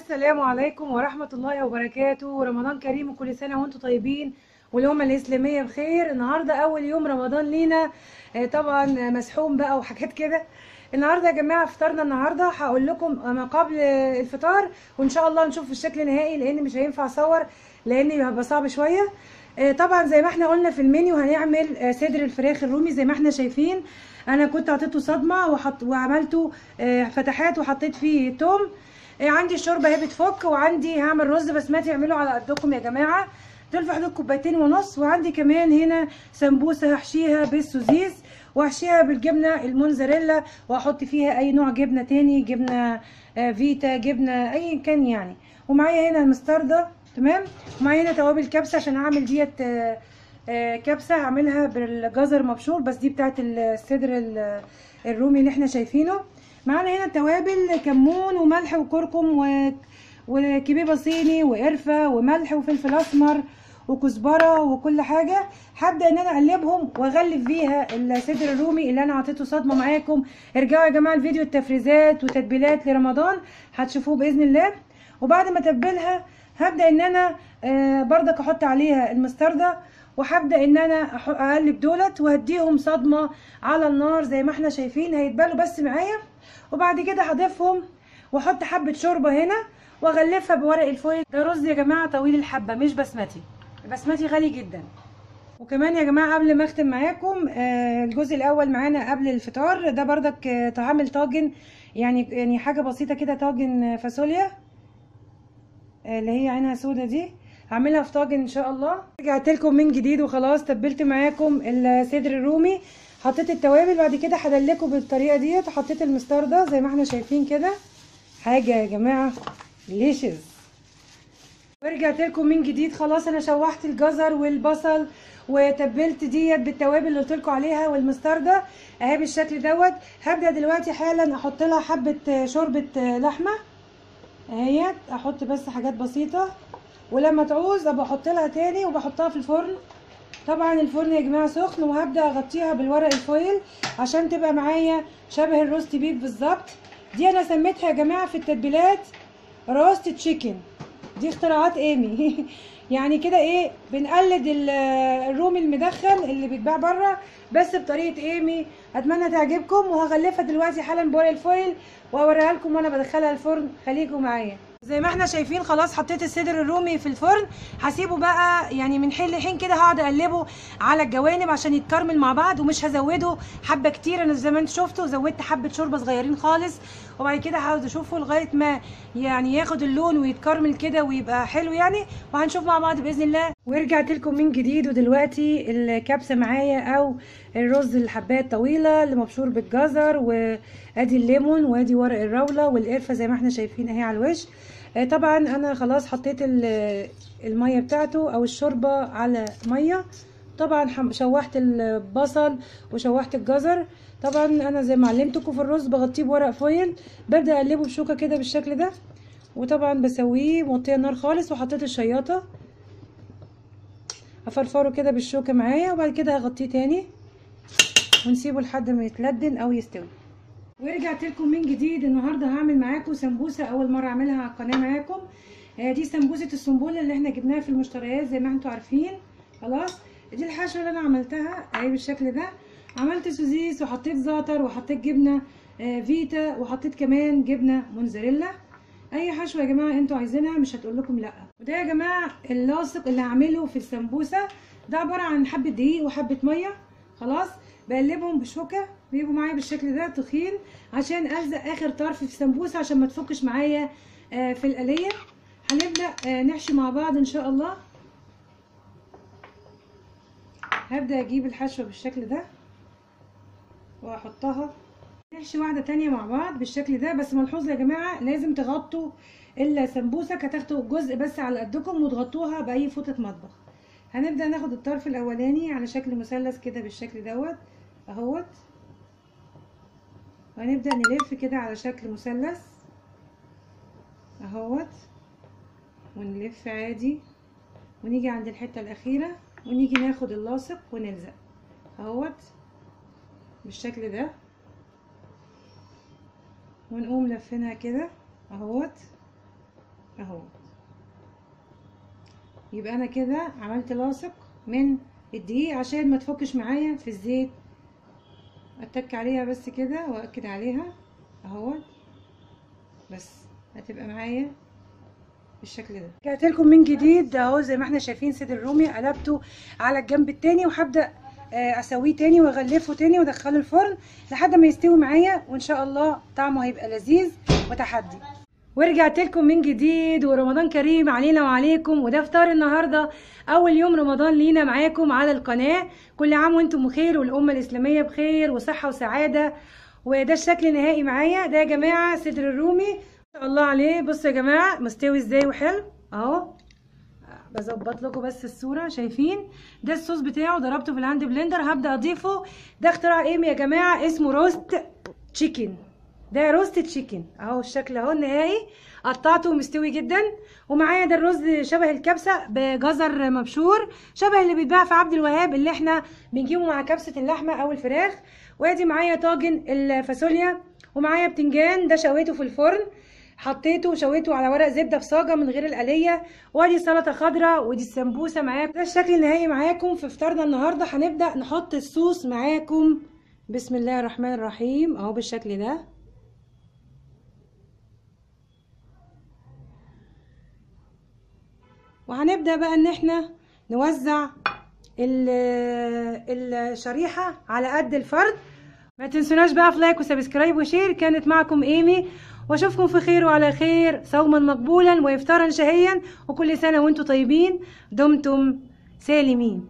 السلام عليكم ورحمة الله وبركاته. رمضان كريم وكل سنة وانتم طيبين والأمة الإسلامية بخير. النهاردة أول يوم رمضان لينا، طبعا مسحوم بقى وحاجات كده. النهاردة يا جماعة فطارنا النهاردة هقول لكم ما قبل الفطار، وإن شاء الله نشوف الشكل النهائي لأن مش هينفع أصور لأن هيبقى صعب شوية. طبعا زي ما احنا قلنا في المنيو هنعمل صدر الفراخ الرومي زي ما احنا شايفين. أنا كنت عطيته صدمة وعملته فتحات وحطيت فيه توم. عندي الشوربة اهي بتفك، وعندي هعمل رز بسمتي، اعمله على قدكم يا جماعة، دول في حدود 2.5 كوباية. وعندي كمان هنا سمبوسة هحشيها بالسوزيس وهحشيها بالجبنه الموزاريلا، واحط فيها اي نوع جبنه تاني، جبنه فيتا، جبنه اي كان يعني. ومعايا هنا المستردة، تمام. ومعايا هنا توابل كبسة عشان اعمل ديت كبسة، هعملها بالجزر مبشور، بس دي بتاعت الصدر الرومي اللي احنا شايفينه. معانا هنا التوابل، كمون وملح وكركم وكبيبه صيني وقرفه وملح وفلفل اسمر وكزبره وكل حاجة. هبدا ان انا اقلبهم واغلف بيها الصدر الرومي اللي انا عطيته صدمة معاكم. ارجعوا يا جماعة الفيديو التفريزات وتتبيلات لرمضان هتشوفوه باذن الله. وبعد ما اتبلها هبدا ان انا بردك احط عليها المستردة، وهبدا ان انا اقلب دولت وهديهم صدمة على النار زي ما احنا شايفين، هيتبلوا بس معايا. وبعد كده هضيفهم واحط حبه شوربة هنا واغلفها بورق الفويل. ده رز يا جماعة طويل الحبة مش بسمتي، البسمتي غالي جدا. وكمان يا جماعة قبل ما اختم معاكم الجزء الاول معانا قبل الفطار ده بردك هعمل طاجن، يعني حاجة بسيطة كده، طاجن فاصوليا اللي هي عينها سودا دي، هعملها في طاجن ان شاء الله. رجعت لكم من جديد وخلاص تبلت معاكم الصدر الرومي، حطيت التوابل. بعد كده هدلكه بالطريقة ديت، حطيت المستردة زي ما احنا شايفين كده، حاجة يا جماعة delicious. ورجعت لكم من جديد، خلاص انا شوحت الجزر والبصل وتبلت ديت بالتوابل اللي قلت لكم عليها والمستردة اهي بالشكل دوت. هبدا دلوقتي حالا احط لها حبه شوربة لحمه اهيت، احط بس حاجات بسيطة، ولما تعوز ابقى احط لها تاني، وبحطها في الفرن. طبعا الفرن يا جماعة سخن، وهبدا اغطيها بالورق ال foil عشان تبقى معايا شبه ال roast beef بالظبط. دي انا سميتها يا جماعة في التتبيلات roast chicken، دي اختراعات ايمي يعني كده ايه، بنقلد الرومي المدخن اللي بيتباع بره بس بطريقة ايمي. اتمنى تعجبكم، وهغلفها دلوقتي حالا بورق ال foil واوريها لكم وانا بدخلها الفرن. خليكم معايا. زي ما احنا شايفين خلاص حطيت الصدر الرومي في الفرن، هسيبه بقى يعني من حين لحين كده، هقعد اقلبه على الجوانب عشان يتكرمل مع بعض، ومش هزوده حبه كتير. انا زي ما انتم شفتوا زودت حبه شوربة صغيرين خالص، وبعد كده هقعد اشوفه لغاية ما يعني ياخد اللون ويتكرمل كده ويبقى حلو يعني، وهنشوف مع بعض باذن الله. ورجعت لكم من جديد، ودلوقتي الكبسه معايا او الرز الحبات طويلة اللي مبشور بالجزر، وادي الليمون وادي ورق الراوله والقرفه زي ما احنا شايفين اهي على الوش. طبعا انا خلاص حطيت المية بتاعته او الشوربة على مية. طبعا شوحت البصل وشوحت الجزر. طبعا انا زي ما علمتكم في الرز بغطيه بورق فويل، ببدا اقلبه بشوكة كده بالشكل ده، وطبعا بسويه موطيه النار خالص. وحطيت الشياطه افرفره كده بالشوكة معايا، وبعد كده هغطيه تاني ونسيبه لحد ما يتلدن او يستوي. ورجعت لكم من جديد. النهارده هعمل معاكم سمبوسة اول مرة اعملها على القناة معاكم. دي سمبوسة السنبله اللي احنا جبناها في المشتريات زي ما انتم عارفين. خلاص دي الحشوه اللي انا عملتها اهي بالشكل ده. عملت سوزيس وحطيت زعتر وحطيت جبنه فيتا وحطيت كمان جبنه موزاريلا. اي حشوه يا جماعة انتوا عايزينها مش هتقول لكم لا. وده يا جماعة اللاصق اللي هعمله في السمبوسه، ده عبارة عن حبه دقيق وحبه مية. خلاص بقلبهم بشوكة بيبقوا معايا بالشكل ده تخين عشان الزق اخر طرف في السمبوسه عشان ما تفكش معايا في القليه. هنبدا نحشي مع بعض ان شاء الله. هبدا اجيب الحشوه بالشكل ده واحطها، نحشي واحدة تانية مع بعض بالشكل ده. بس ملحوظ يا جماعة لازم تغطوا السمبوسه، هتاخدوا جزء بس على قدكم وتغطوها باي فوطه مطبخ. هنبدا ناخد الطرف الاولاني على شكل مثلث كده بالشكل دوت اهوت، وهنبدا نلف كده على شكل مثلث اهوت، ونلف عادي، ونيجي عند الحتة الاخيرة ونيجي ناخد اللاصق ونلزق اهوت بالشكل ده، ونقوم لفينها كده اهوت. اهو. يبقى انا كده عملت لاصق من الدقيق عشان ما تفكش معايا في الزيت. اتك عليها بس كده واكد عليها اهو، بس هتبقى معايا بالشكل ده. رجعت لكم من جديد اهو زي ما احنا شايفين صدر الرومي قلبته على الجنب التاني، وهبدا اسويه تاني واغلفه تاني وادخله الفرن لحد ما يستوي معايا، وان شاء الله طعمه هيبقى لذيذ وتحدي. ورجعت لكم من جديد، ورمضان كريم علينا وعليكم. وده فطار النهارده، اول يوم رمضان لينا معاكم على القناة. كل عام وانتم بخير والامه الاسلامية بخير وصحة وسعادة. وده الشكل النهائي معايا ده يا جماعة صدر الرومي ما شاء الله عليه. بصوا يا جماعة مستوي ازاي وحلو اهو. بظبط لكم بس الصورة، شايفين ده الصوص بتاعه ضربته في ال hand blender، هبدا اضيفه. ده اختراع ايمي يا جماعة، اسمه roast chicken. ده roast chicken اهو الشكل اهو النهائي، قطعته ومستوي جدا. ومعايا ده الرز شبه الكبسه بجزر مبشور، شبه اللي بيتباع في عبد الوهاب اللي احنا بنجيبه مع كبسة اللحمة او الفراخ. وادي معايا طاجن الفاصوليا، ومعايا بتنجان ده شويته في الفرن، حطيته وشويته على ورق زبدة في صاجه من غير القليه. وادي سلطة خضراء، ودي السمبوسه معاكم. ده الشكل النهائي معاكم في فطارنا النهارده. هنبدا نحط الصوص معاكم، بسم الله الرحمن الرحيم اهو بالشكل ده. وهنبدا بقى ان احنا نوزع الشريحة على قد الفرد. ما تنسوناش بقى في like و subscribe و share. كانت معكم ايمي، واشوفكم في خير وعلى خير، صوما مقبولا وافطارا شهيا، وكل سنة وانتم طيبين، دمتم سالمين.